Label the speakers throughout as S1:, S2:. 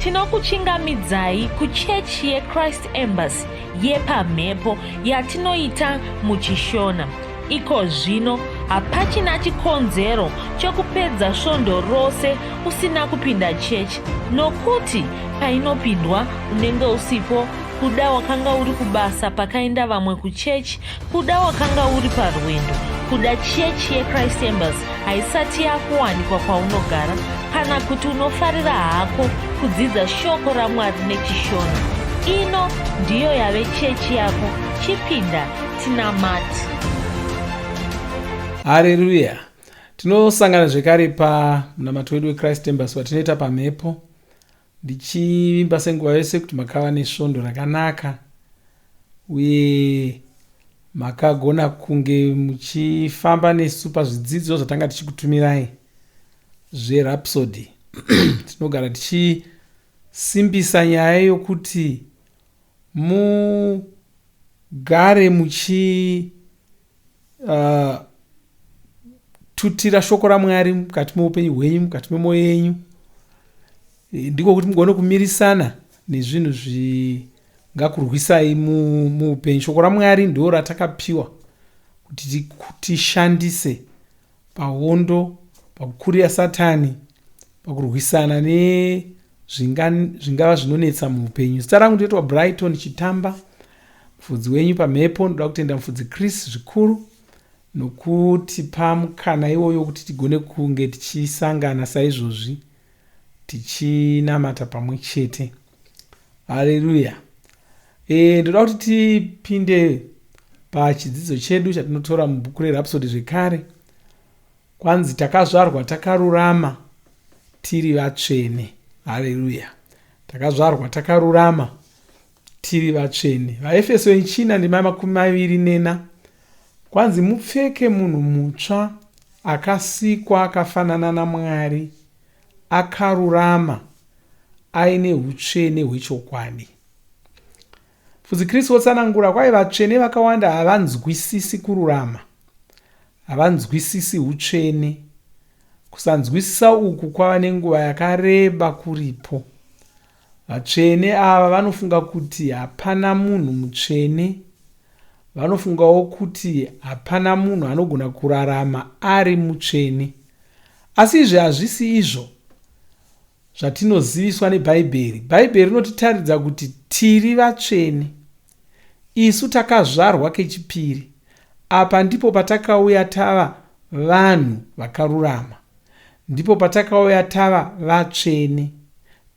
S1: Tinokuchingamidzai kuchechi yeChrist Embassy yepamhepo yatinoita muchiShona. Iko zvino hapachina chikonzero chekupedza svondo rose usina kupinda chechi nokuti painopindwa unenge usipo kuda wakanga uri kubasa pakaenda vamwe kuchechi kuda wakanga uri parwendo kuda chechi yechrist embassy haisati yakuwanikwa kwaunogara kana kuti unofarira hako kudzidza shoko ramwari nechishona ino ndiyo yave chechi yako chipinda tinamati
S2: hareruya tinosangana zvekare pamunamato wedu wechrist embassy watinoita pamhepo ndichivimba senguva yose kuti makava nesvondo rakanaka uye makagona kunge muchifamba nesu pazvidzidzo zvatanga tichikutumirai zverhapsody tinogara tichisimbisa nyaya yokuti mugare muchi uh, tutira shoko ramwari mukati meupenyu hwenyu mukati memwoyo yenyu eh, ndiko kuti mugone kumirisana nezvinhu zvingakurwisai muupenyu shoko ramwari ndo ratakapiwa kuti tishandise pahondo pakukurira satani pakurwisana nezvingava zvinonetsa muupenyu zita rangu ndinoitwa brighton chitamba mufudzi wenyu pamhepo ndoda kutenda mufudzi chris zvikuru nokutipa mukana iwoyo kuti tigone kunge tichisangana saizvozvi tichinamata pamwe chete haleluya e, ndoda kuti tipinde pachidzidzo chedu chatinotora mubhuku rerhapsody zvekare kwanzi takazvarwa takarurama tiri vatsvene haleluya takazvarwa takarurama tiri vatsvene vaefeso yechina ndima 24 kwanzi mupfeke munhu mutsva akasikwa akafanana namwari akarurama aine utsvene hwechokwadi Mufudzi Chris wotsanangura kwai vatsvene vakawanda havanzwisisi kururama, havanzwisisi utsvene. Kusanzwisisa uku kwava nenguva yakareba kuripo. Vatsvene ava vanofunga kuti hapana munhu mutsvene. Vanofungawo kuti hapana munhu anogona kurarama ari mutsvene. Asi izvi hazvisi izvo Zvatinoziviswa neBhaibheri. Bhaibheri rinotitaridza kuti tiri vatsvene. Isu takazvarwa kechipiri. Apa ndipo patakauya tava vanhu vakarurama. Ndipo patakauya tava vatsvene.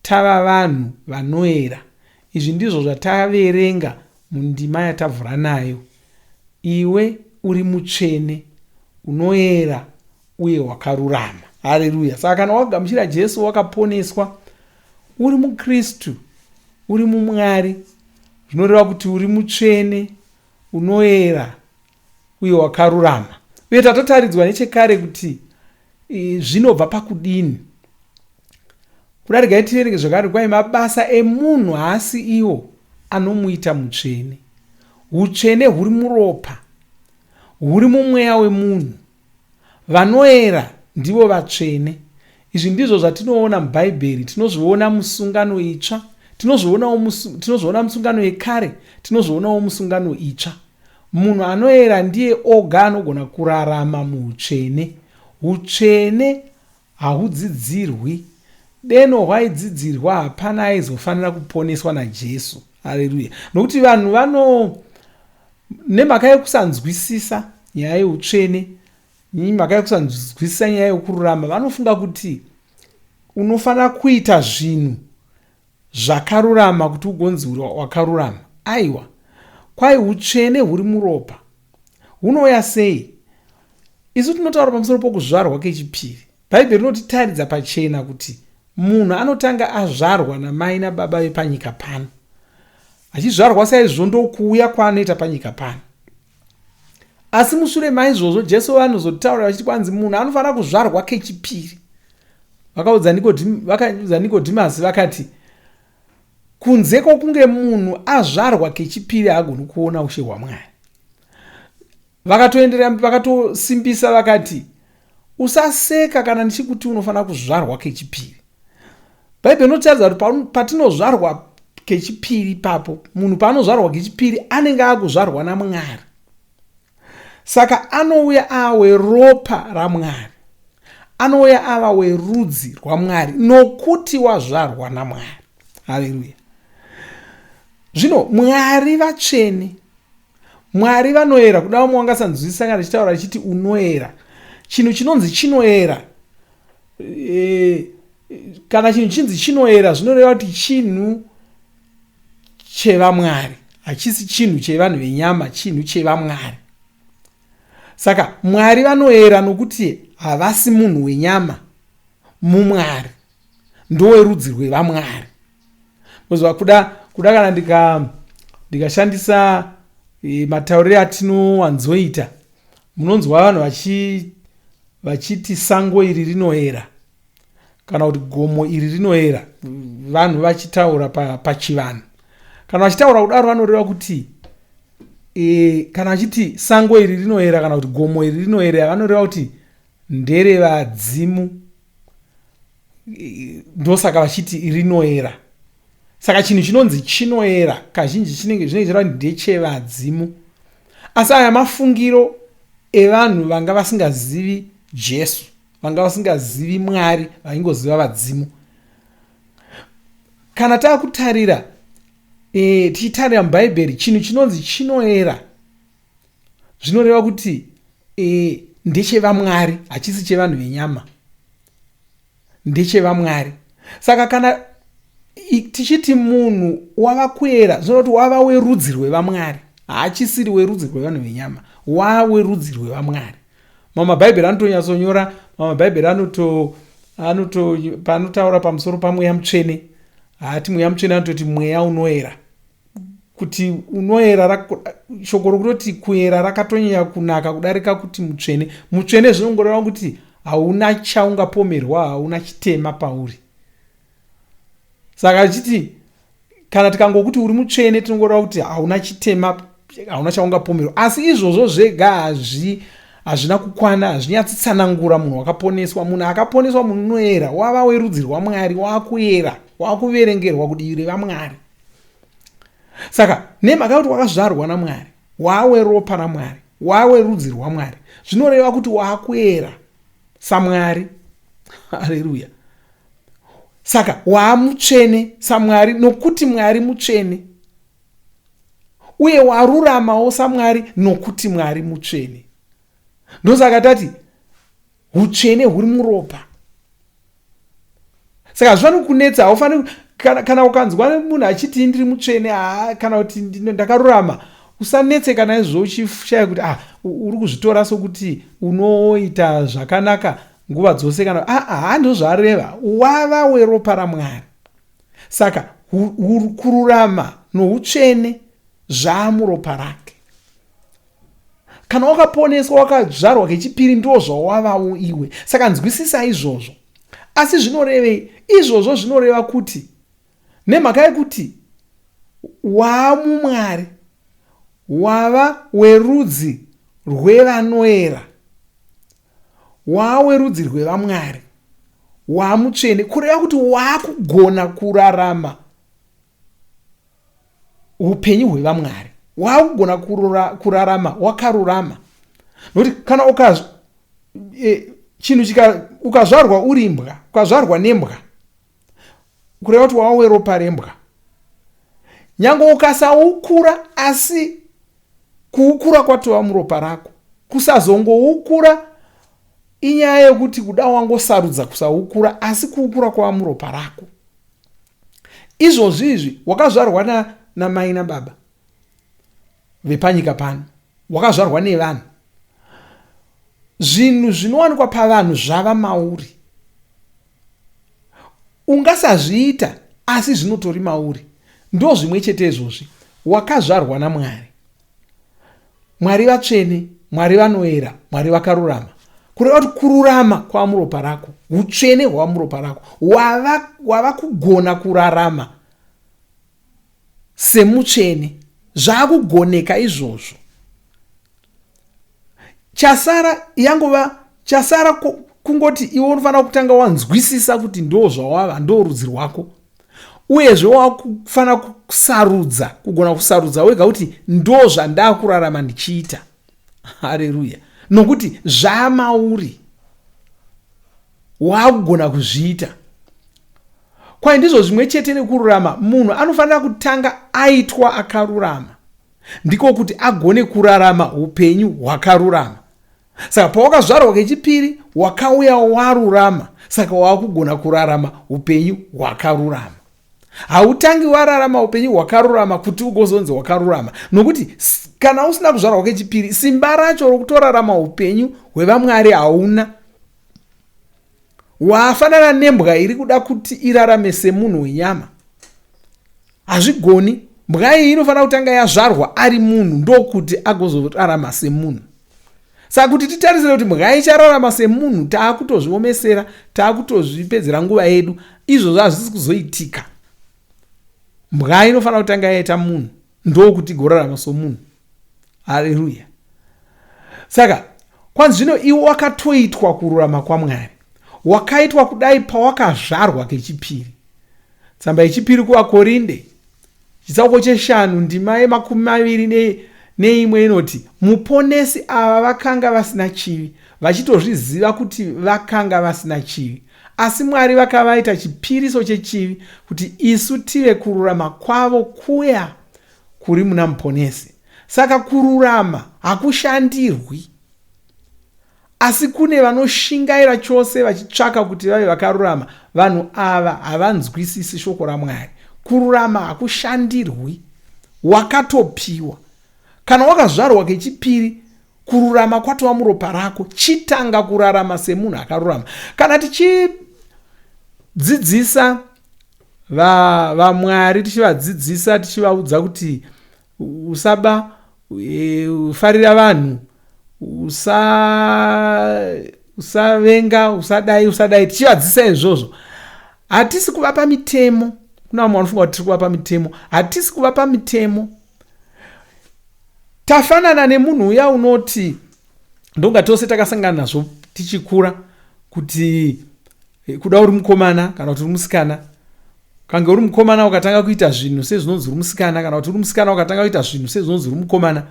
S2: Tava vanhu vanoera. Izvi ndizvo zvataverenga mundima yatavhura nayo. Iwe uri mutsvene. Unoera uye wakarurama. Haleluya! Saka kana wakagamuchira Jesu wakaponeswa, uri muKristu, uri muMwari, zvinoreva kuti uri mutsvene, unoera uye wakarurama. Uye tatotaridzwa nechekare kuti zvinobva pakudini. Kuda regai tiverenge zvakare kwai mabasa emunhu haasi iwo anomuita mutsvene. Utsvene huri muropa, huri mumweya wemunhu. Vanoera ndivo vatsvene. Izvi ndizvo zvatinoona muBhaibheri. Tinozviona musungano itsva. Tinozvionawo tinozviona musungano yekare. Tinozvionawo musungano itsva. Munhu anoera ndiye oga anogona kurarama muutsvene. Utsvene hahudzidzirwi. Deno hwaidzidzirwa hapana aizofanira kuponeswa naJesu. Haleluya. Nokuti vanhu vano nemhaka yekusanzwisisa nyaya yeutsvene, nemhaka yekusanzwisisa nyaya yokururama, vanofunga kuti unofanira kuita zvinhu zvakarurama kuti ugonzi wakarurama. Aiwa, kwai utsvene huri muropa. Hunouya sei? Isu tinotaura pamusoro pokuzvarwa kechipiri. Bhaibheri rinotitaridza pachena kuti munhu anotanga azvarwa namai nababa vepanyika pano. Achizvarwa saizvozvo ndokuuya kwaanoita panyika pano. Asi mushure maizvozvo Jesu vanozotaura vachiti kwanzi munhu anofanira kuzvarwa kechipiri. Vakaudza Nikodhimasi vakati kunze kwokunge munhu azvarwa kechipiri haagoni kuona ushe hwaMwari. Vakatoenderera vakatosimbisa vakati usaseka kana ndichikuti unofanira kuzvarwa kechipiri. Bhaibheri rinotiratidza kuti patinozvarwa kechipiri ipapo, munhu paanozvarwa kechipiri anenge akuzvarwa naMwari. Saka anouya ava weropa raMwari, anouya ava werudzi rwaMwari nokuti wazvarwa naMwari. Haleluya! Zvino Mwari vatsvene, Mwari vanoera. Kuda vamwe vangasanzwisisa kana tichitaura tichiti unoera. Chinhu chinonzi chinoera, e, kana chinhu chinzi chinoera zvinoreva kuti chinhu chevamwari, hachisi chinhu chevanhu venyama, chinhu chevamwari. Saka Mwari vanoera nokuti havasi munhu wenyama, mumwari, ndowerudzi rwevamwari. Moziva kuda kuda kana ndika ndikashandisa e, mataurire atinowanzoita, munonzwa vanhu vachi vachiti sango iri rinoera kana kuti gomo iri rinoera, vanhu vachitaura pachivanhu. Pa kana vachitaura kudaro vanoreva kuti e, kana vachiti sango iri rinoera kana kuti gomo iri rinoera, vanoreva kuti nderevadzimu, ndosaka vachiti rinoera. Saka chinhu chinonzi chinoera kazhinji chinenge zvinenge zvireva kuti ndechevadzimu. Asi aya mafungiro evanhu vanga vasingazivi Jesu, vanga vasingazivi Mwari, vaingoziva vadzimu. Kana takutarira e, tichitarira muBhaibheri, chinhu chinonzi chinoera zvinoreva kuti e, ndechevamwari, hachisi chevanhu venyama, ndechevamwari. Saka kana tichiti munhu wava kuera, zvinoreva kuti wava werudzi rwevamwari, haachisiri werudzi rwevanhu venyama, wawerudzi rwevamwari. Mamwe mabhaibheri anotonyatsonyora, mamwe mabhaibheri anoto anoto paanotaura pamusoro pamweya mutsvene, haati mweya mutsvene, anototi mweya unoera. Kuti unoera, shoko rokutoti kuera rakatonyanya kunaka kudarika kuti mutsvene. Mutsvene zvinongoreva kuti hauna chaungapomerwa, hauna chitema pauri. Saka achiti kana tikangokuti uri mutsvene, tinongoreva kuti hauna chitema, hauna chaungapomerwa. Asi izvozvo zvega hazvi hazvina kukwana, hazvinyatsitsanangura munhu wakaponeswa. Munhu akaponeswa, munhu unoera, wava werudzi rwaMwari, wakuera, wakuverengerwa kudivi revamwari. Saka nemhaka yekuti wakazvarwa naMwari, wawe ropa raMwari, wawe rudzi rwaMwari, zvinoreva kuti wakuera saMwari. Haleluya! Saka waamutsvene saMwari nokuti Mwari mutsvene, uye waruramawo saMwari nokuti Mwari mutsvene. Ndosaka tati utsvene huri muropa. Saka hazvifaniri kunetsa, haufaniri kana, kana ukanzwa munhu achiti ndiri mutsvene, haa, kana kuti ndakarurama, usanetseka naizvozvo uchishaya kuti ah, uri kuzvitora sokuti unoita zvakanaka nguva dzose kana aa, handizvo zvaareva. Wava weropa raMwari, saka kururama noutsvene zvaamuropa rake. Kana wakaponeswa, wakazvarwa kechipiri, ndo zvawavawo iwe. Saka nzwisisa izvozvo. Asi zvinorevei izvozvo? Zvinoreva kuti nemhaka yekuti waamumwari, wava werudzi rwevanoera, waawerudzi rwevamwari, waamutsvene, kureva kuti waakugona kurarama upenyu hwevamwari, waakugona kurarama wakarurama. Nokuti kana uka e, chinhu chika ukazvarwa uri imbwa, ukazvarwa nembwa, kureva kuti wawe ropa rembwa, nyange ukasaukura, asi kuukura kwatova muropa rako. Kusazongoukura inyaya yekuti kuda wangosarudza kusaukura, asi kuukura kwava muropa rako. Izvozvi izvi wakazvarwa namai nababa vepanyika pano, wakazvarwa nevanhu. Zvinhu zvinowanikwa pavanhu zvava mauri. Ungasazviita, asi zvinotori mauri. Ndo zvimwe chete izvozvi, wakazvarwa naMwari. Mwari vatsvene, Mwari vanoera, Mwari vakarurama. Kureva kuti kururama kwava muropa rako, utsvene hwava muropa rako, wava, wava kugona kurarama semutsvene. Zvakugoneka izvozvo. Chasara yangova chasara. Kungoti iwe unofanira kutanga wanzwisisa kuti ndo zvawava, ndo rudzi rwako. Uyezve wakufanira kusarudza, kugona kusarudza wega kuti ndo zvandakurarama ndichiita. Hareruya. Nokuti zvamauri, wakugona kuzviita. Kwai ndizvo zvimwe chete nekururama. Munhu anofanira kutanga aitwa akarurama, ndiko kuti agone kurarama upenyu hwakarurama. Saka pawakazvarwa kechipiri wakauya warurama, saka wakugona kurarama upenyu hwakarurama. Hautangi wararama upenyu hwakarurama kuti ugozonzi wakarurama, nokuti kana usina kuzvarwa kechipiri, simba racho rokutorarama upenyu hwevamwari hauna. Wafanana nembwa iri kuda kuti irarame semunhu wenyama. Hazvigoni. Mbwa iyi inofanira kutanga yazvarwa ari munhu ndokuti agozorarama semunhu. Saka kuti titarisire kuti mbwa ichararama semunhu, taakutozviomesera, taakutozvipedzera nguva yedu. Izvozvo hazvisi kuzoitika. Mbwa inofanira kutanga yaita munhu ndokuti igorarama somunhu. Haleluya. Saka kwanzi zvino iwe wakatoitwa kururama kwaMwari, wakaitwa kudai pawakazvarwa kechipiri. Tsamba yechipiri kuvaKorinde chitsauko cheshanu ndima yemakumi maviri neimwe inoti, Muponesi ava vakanga vasina chivi, vachitozviziva kuti vakanga vasina chivi, asi Mwari vakavaita chipiriso chechivi kuti isu tive kururama kwavo kuya kuri muna Muponesi. Saka kururama hakushandirwi, asi kune vanoshingaira chose vachitsvaka kuti vave vakarurama. Vanhu ava havanzwisisi shoko raMwari. Kururama hakushandirwi, wakatopiwa. Kana wakazvarwa kechipiri, kururama kwatova muropa rako. Chitanga kurarama semunhu akarurama. Kana tichidzidzisa vamwari, tichivadzidzisa, tichivaudza kuti usaba, farira vanhu, usavenga, usadai, usadai, tichivadzidzisa izvozvo, hatisi kuvapa mitemo. Kuna vamwe vanofunga kuti tiri kuvapa mitemo. Hatisi kuvapa mitemo. Tafanana nemunhu uya unoti, ndonga tose takasangana nazvo tichikura, kuti kuda uri mukomana kana kuti uri musikana, kange uri mukomana ukatanga kuita zvinhu sezvinonzi uri musikana, kana kuti uri musikana ukatanga kuita zvinhu sezvinonzi uri mukomana,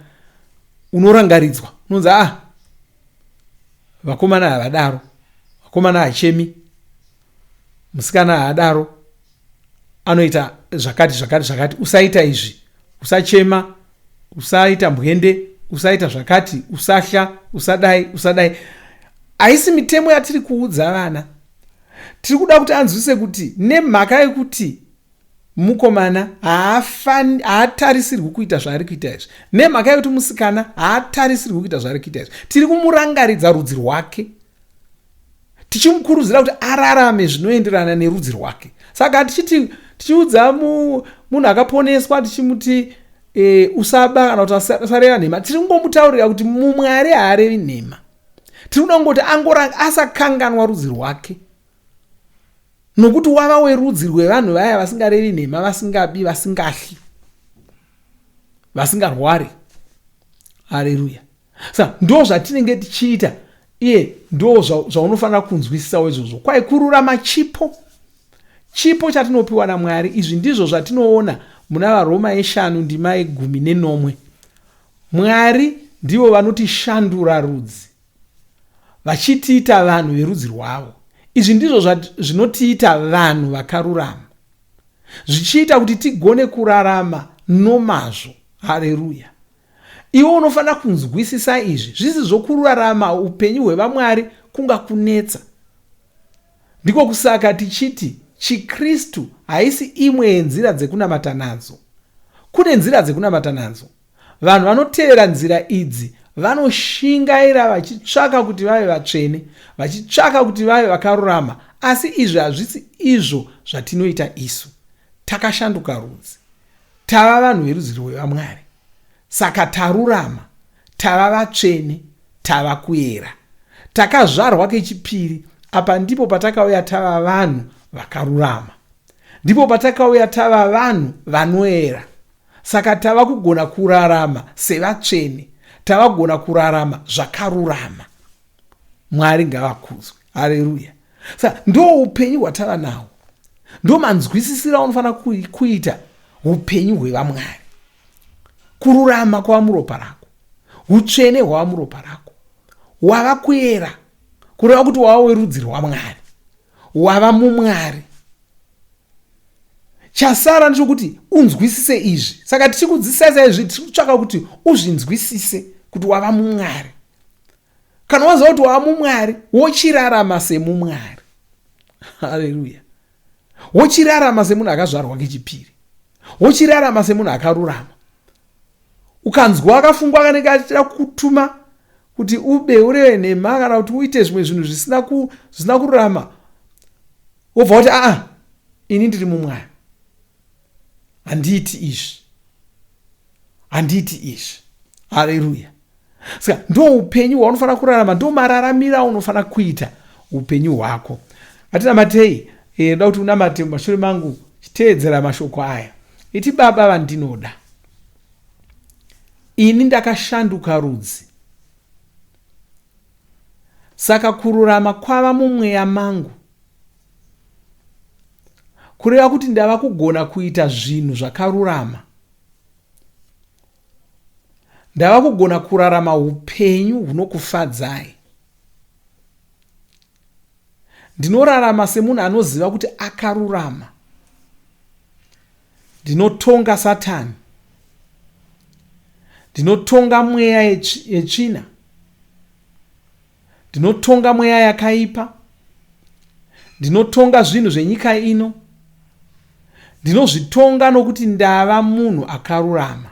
S2: unorangaridzwa, unonzi ah, vakomana havadaro, vakomana hachemi, musikana haadaro, anoita zvakati zvakati zvakati, usaita izvi, usachema, usaita mbwende, usaita zvakati, usahla, usadai, usadai. Haisi mitemo yatiri kuudza vana. Tiri kuda kuti anzwise kuti nemhaka yekuti mukomana haatarisirwi kuita zvaari kuita izvi, nemhaka yekuti musikana haatarisirwi kuita zvaari kuita izvi, tiri kumurangaridza rudzi rwake, tichimukurudzira kuti ararame zvinoenderana nerudzi rwake. Saka tichiti tichiudza munhu akaponeswa tichimuti usaba kana kuti usareva nhema, tiri kungomutaurira kuti mumwari haarevi nhema. Tiri kuda kungoti asakanganwa rudzi rwake, nokuti wava werudzi rwevanhu vaya vasingarevi nhema, vasingabi, vasingahli, vasingarwari. Haleluya. Saka ndo zvatinenge tichiita, iye ndo zvaunofanira kunzwisisawo izvozvo. Kwai kururama chipo, chipo chatinopiwa naMwari. Izvi ndizvo zvatinoona muna vaRoma yeshanu ndima yegumi nenomwe. Mwari ndivo vanotishandura rudzi, vachitiita vanhu verudzi rwavo. Izvi ndizvo zvinotiita vanhu vakarurama, zvichiita kuti tigone kurarama nomazvo. Haleluya. Iwe unofanira kunzwisisa izvi. Zvisi zvokurarama upenyu hwevamwari kungakunetsa. Ndiko kusaka tichiti chiKristu haisi imwe yenzira dzekunamata nadzo. Kune nzira dzekunamata nadzo. Vanhu vanotevera nzira idzi vanoshingaira vachitsvaka kuti vave vatsvene, vachitsvaka kuti vave vakarurama, asi izvi hazvisi izvo zvatinoita isu. Takashanduka rudzi. Tava vanhu verudzi rwevamwari. Saka tarurama, tava vatsvene, tava kuera. Takazvarwa kechipiri. Apa ndipo patakauya tava vanhu vakarurama. Ndipo patakauya tava vanhu vanoera. Saka tava kugona kurarama sevatsvene. Tava kugona kurarama zvakarurama. Mwari ngavakudzwe. Hareruya. Saka ndo upenyu hwatava nahwo, ndo manzwisisiro aunofanira kuita upenyu hwevamwari. Kururama kwava muropa rako, utsvene hwava muropa rako, wava kuera, kureva kuti wava werudzi rwamwari, wava mumwari. Chasara ndechokuti unzwisise izvi. Saka tichikudzidzisai saizvi, tiri kutsvaka kuti uzvinzwisise kuti wava mumwari. Kana waziva kuti wava mumwari, wochirarama semumwari. Haleluya. Wochirarama semunhu akazvarwa kechipiri, wochirarama semunhu akarurama. Ukanzwa akafungwa kanenge achida kutuma kuti ube, ureve nhema, kana kuti uite zvimwe zvinhu zvisina zvisina kururama, wobva kuti aa, ini ndiri mumwari, handiiti izvi, handiiti izvi. Haleluya. Saka ndo upenyu hwaunofanira kurarama, ndo mararamiro aunofanira kuita upenyu hwako. Ngatinamatei. Ndoda kuti unamate mumashure mangu, chiteedzera mashoko aya. Iti, Baba vandinoda, ini ndakashanduka rudzi, saka kururama kwava mumweya mangu, kureva kuti ndava kugona kuita zvinhu zvakarurama. Ndava kugona kurarama upenyu hunokufadzai. Ndinorarama semunhu anoziva kuti akarurama. Ndinotonga Satani. Ndinotonga mweya yetsvina. Ndinotonga mweya yakaipa. Ndinotonga zvinhu zvenyika ino. Ndinozvitonga nokuti ndava munhu akarurama.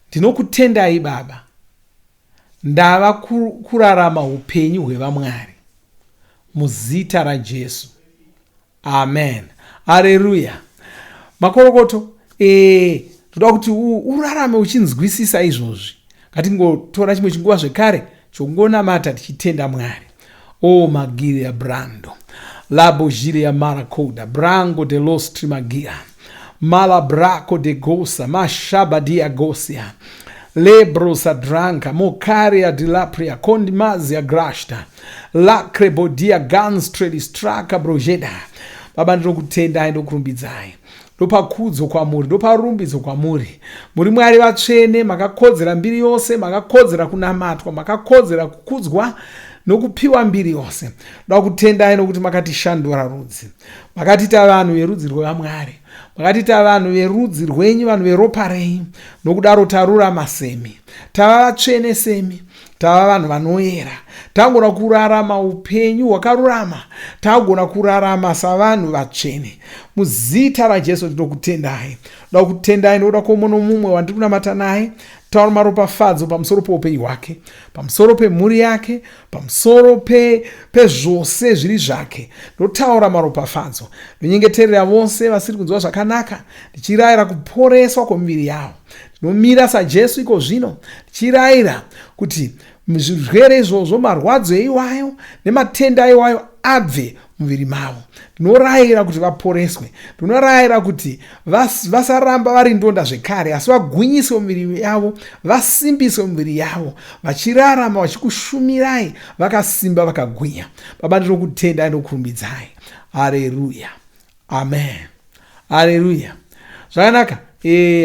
S2: Ndinokutendai Baba. Ndava kurarama upenyu hwevamwari. Muzita raJesu. Amen. Areruya. Makorokoto. Toda kuti urarame uchinzwisisa izvozvi. Ngatingotora chimwe chinguva zvekare chokungonamata tichitenda Mwari. O magiria brando. Labo jiria marakoda. Brango de los trimagia. Malabraco de gosa. Mashaba dia gosia. Lebrosa dranka. Mokaria de lapria. Kondimazia grashta. Lakrebodia ganstrelistraka brojeda. Baba, ndinokutendai, ndokurumbidzai, ndopa kudzo kwamuri, ndopa rumbidzo kwamuri. Muri Mwari vatsvene, makakodzera mbiri yose, makakodzera kunamatwa, makakodzera kukudzwa nokupiwa mbiri yose. Ndoda kutendai nokuti makatishandura rudzi, makatiita vanhu verudzi rwevamwari, makatiita vanhu verudzi rwenyu, vanhu veropa renyu. Nokudaro tarurama semi, tava vatsvene semi, tava vanhu vanoyera, tagona kurarama upenyu hwakarurama, tagona kurarama savanhu vatsvene. Muzita raJesu ndinokutendai. Ndoda kutendai nokuda kwomumwe nomumwe wandiri kunamata naye. Taura maropafadzo pamusoro poupenyu hwake, pamusoro pemhuri yake, pamusoro pezvose zviri zvake. Ndotaura maropafadzo. Ndonyengeterera vose vasiri kunzwa zvakanaka, ndichirayira kuporeswa kwemiviri yavo. Ndinomira saJesu iko zvino, ndichirayira kuti zvirwere izvozvo, marwadzo iwayo nematenda iwayo abve muviri mavo. Ndinorayira kuti vaporeswe. Ndinorayira kuti vasaramba vari ndonda zvekare, asi vagwinyiswe muviri yavo, vasimbiswe muviri yavo, vachirarama vachikushumirai vakasimba vakagwinya. Baba, ndinokutendai, ndokurumbidzai. Hareruya. Amen. Hareruya. Zvakanaka.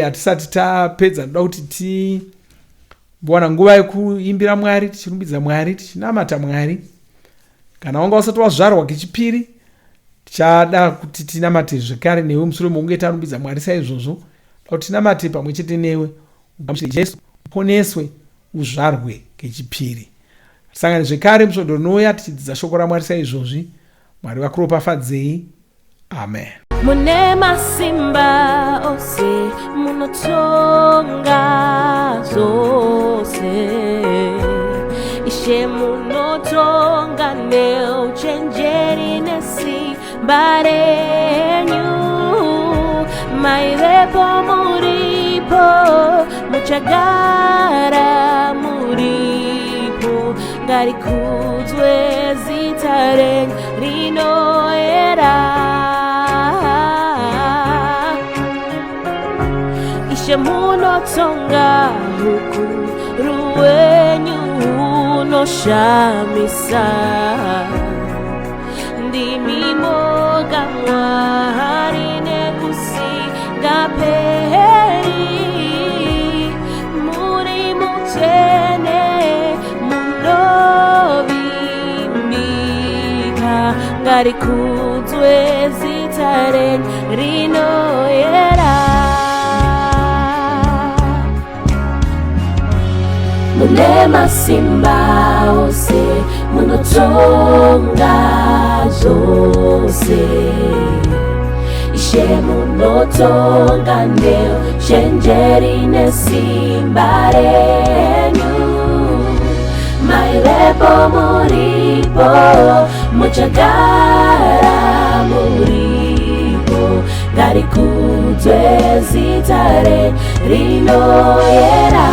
S2: Hatisati tapedza, ndoda kuti timbowana nguva yekuimbira Mwari, tichirumbidza Mwari, tichinamata Mwari. Kana wanga usati wazvarwa kechipiri, tichada kuti tinamate zvekare newe mushure mokunge tarumbidza Mwari saizvozvo. Toda kuti tinamate pamwe chete newe, ugamuchire Jesu, uponeswe, uzvarwe kechipiri. Tisangane zvekare musvondo rinouya tichidzidza shoko raMwari saizvozvi. Mwari vakuropafadzei. Amen.
S1: Mune masimba ose, munotonga zvose. Ishe munotonga neuchenjeri nesimba renyu. Maivepo, muripo, muchagara muripo. Ngarikudzwe zita renyu rinoera. Ishe munotonga, hukuru wenyu. munoshamisa. Ndimi moga Mwari nekusingaperi. Muri mutsvene munovimbika. Ngarikudzwe zita renyu rinoyera. Mune masimba ose, munotonga zvose. Ishe munotonga neuchenjeri nesimba renyu. Maivepo, muripo, muchagara muripo. Ngarikudzwe zita renyu rinoyera.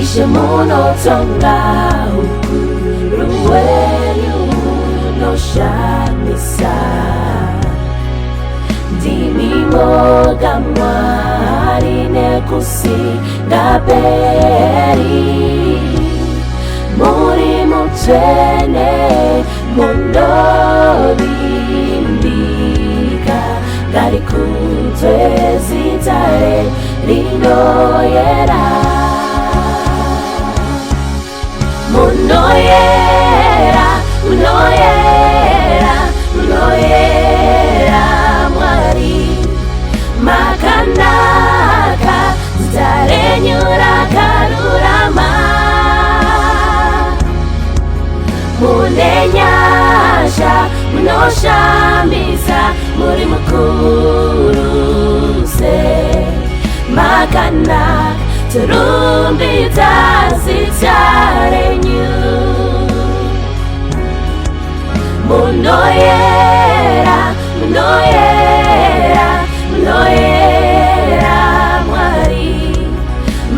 S1: Ishe munotonga, ukuru hwenyu hunoshamisa. Ndimi moga Mwari nekusingaperi. Muri mutsvene munovimbika. Ngarikudzwe zita renyu rinoyera. Munoyera, munoyera, munoyera Mwari. Makanaka, zita renyu rakarurama. Mune nyasha, munoshamisa, muri mukuru se. Makanaka, torumbidza zita renyu. Munoyera, munoyera, munoyera Mwari.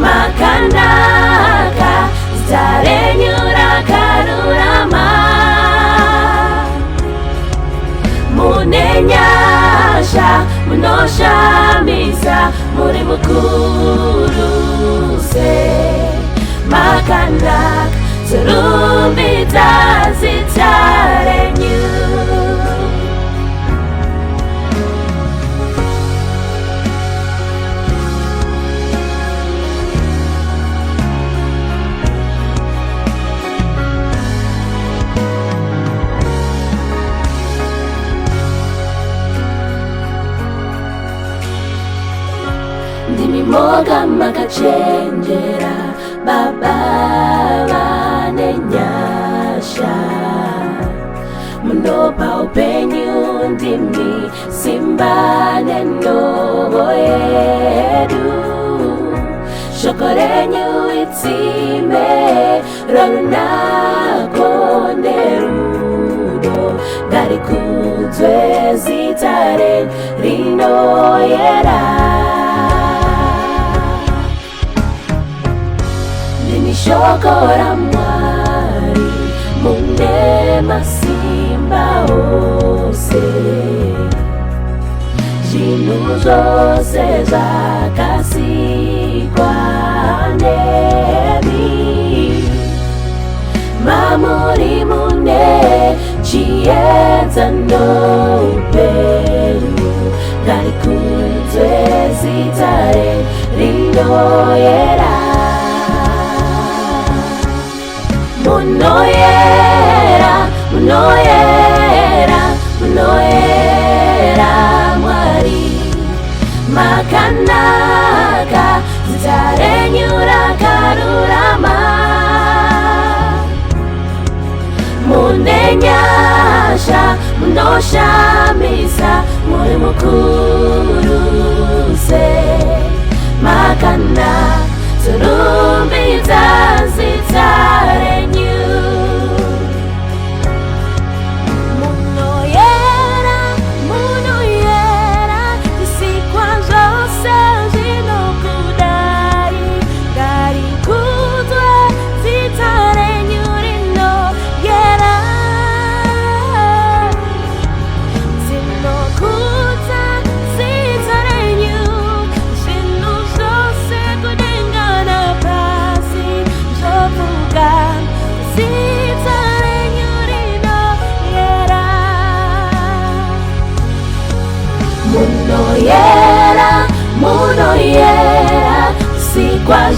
S1: Makanaka, zita renyu rakarurama. Mune nyasha, munoshamisa, muri mukuru se. Makanaka, torumbidza zita renyu. Ndimi moga makachenjera, Baba vane nyasha. Munopa upenyu, ndimi simba nenhovo yedu. Shoko renyu itsime rorunako nerudo. Ngarikudzwe zita renyu rinoyera. Ndimi shoko raMwari, mune masimba ose. Zvinhu zvose zvakasikwa nemi. Mamuri mune chiedza noupenyu. Ngarikudzwe zita renyu rinoyera. Munoyera, munoyera, munoyera Mwari. Makanaka, zita renyu rakarurama. Mune nyasha, munoshamisa, muri mukuru se. Makanaka, torumbidza zita renyu. Munoyera, munoyera, zvisikwa zvose zvinokudai. Ngarikudzwe zita renyu rinoyera. Tinokudza zita renyu, zvinhu zvose kudenga.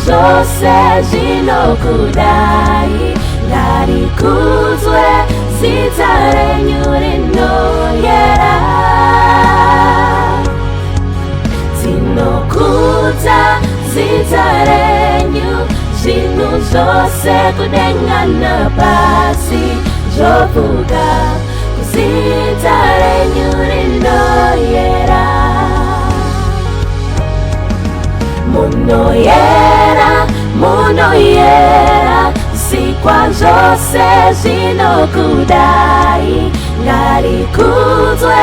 S1: zvose zvinokudai, ngarikudzwe zita renyu rinoyera. Tinokudza zita renyu, zvinhu zvose kudenga napasi zvovuka kuzita renyu rinoyera. Munoyera, munoyera, zvikwa zvose zvinokudai, ngarikudzwe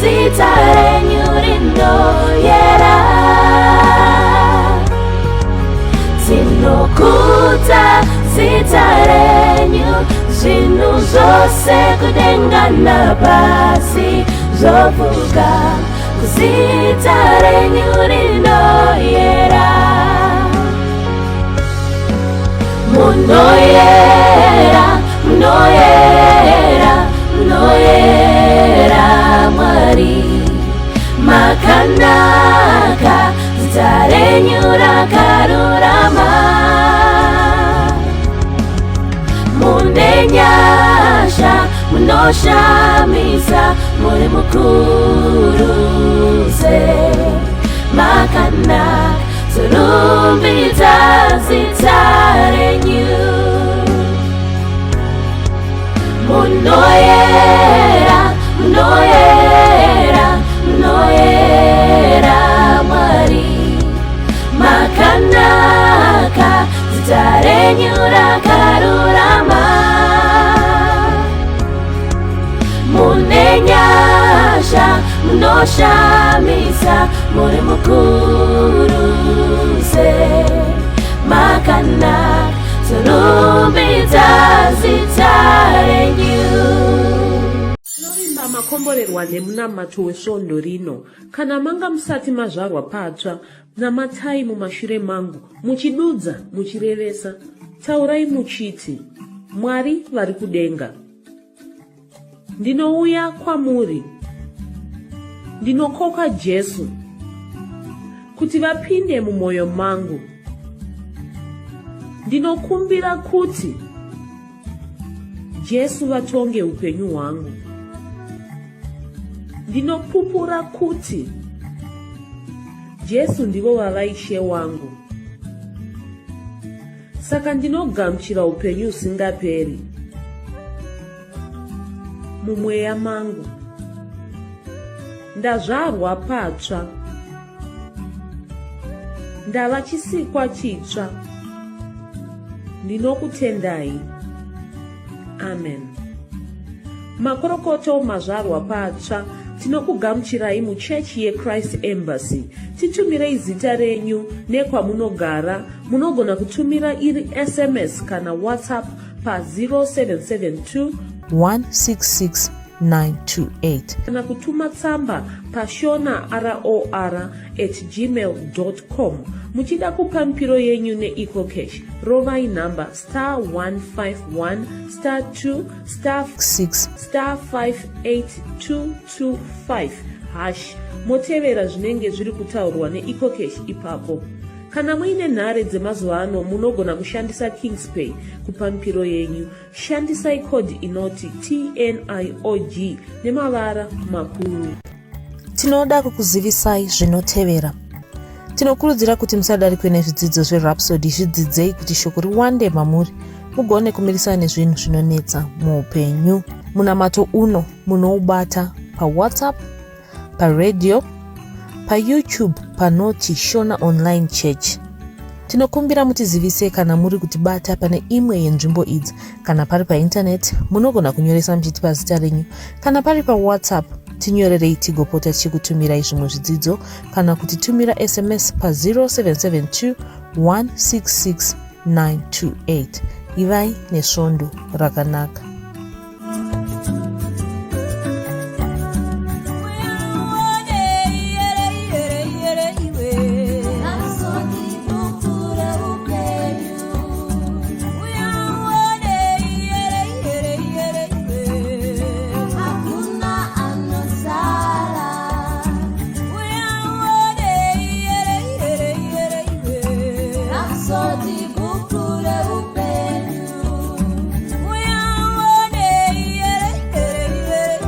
S1: zita renyu rinoyera. Tinokudza zita renyu, zvinhu zvose kudenga napasi zvovuka kuzita renyu rinoyera. Munoyera, munoyera, munoyera Mwari, makanaka, zita renyu rakarurama. Mune nyasha, munoshamisa, muri mukuru se, makanaka, torumbidza zita renyu. Munoyera, munoyera, munoyera Mwari, makanaka, zita renyu rakarurama. Mune nyasha, munoshamisa, muri mukuru se, makanaka, torumbidza zita renyu.
S3: Tinovimba makomborerwa nemunamato wesvondo rino. Kana manga musati mazvarwa patsva, namatai mumashure mangu, muchidudza, muchirevesa. Taurai muchiti, Mwari vari kudenga, ndinouya kwamuri. Ndinokoka Jesu kuti vapinde mumwoyo mangu. Ndinokumbira kuti Jesu vatonge upenyu hwangu. Ndinopupura kuti Jesu ndivo vava Ishe wangu. Saka ndinogamuchira upenyu husingaperi mumweya mangu. Ndazvarwa patsva. Ndava chisikwa chitsva. Ndinokutendai. Amen. Makorokoto mazvarwa patsva. Tinokugamuchirai muchechi yeChrist Embassy. Titumirei zita renyu nekwamunogara. Munogona kutumira iri SMS kana WhatsApp pa 0772
S1: 166 928.
S3: Kana kutuma tsamba pashona ror at gmail com. Muchida kupa mipiro yenyu neEcoCash, rovai nhamba star 151 star 2 star
S1: 6
S3: star 58225 hash, motevera zvinenge zviri kutaurwa neEcoCash ipapo. Kana muine nhare dzemazuva ano, munogona kushandisa Kingspay kupa mipiro yenyu. Shandisai code inoti TNIOG nemavara makuru.
S1: Tinoda kukuzivisai zvinotevera. Tinokurudzira kuti musadarikwe nezvidzidzo zveRhapsody, zvidzidzei kuti shoko riwande mamuri mugone kumirisana nezvinhu zvinonetsa muupenyu. Munamato uno munoubata paWhatsApp, paradio, paYouTube panoti Shona Online Church. Tinokumbira mutizivise kana muri kutibata pane imwe yenzvimbo idzi. Kana pari paintaneti, munogona kunyoresa muchitipa zita renyu. Kana pari paWhatsApp, tinyorerei tigopota tichikutumirai zvimwe zvidzidzo kana kutitumira SMS pa 0772 166 928. Ivai nesvondo rakanaka.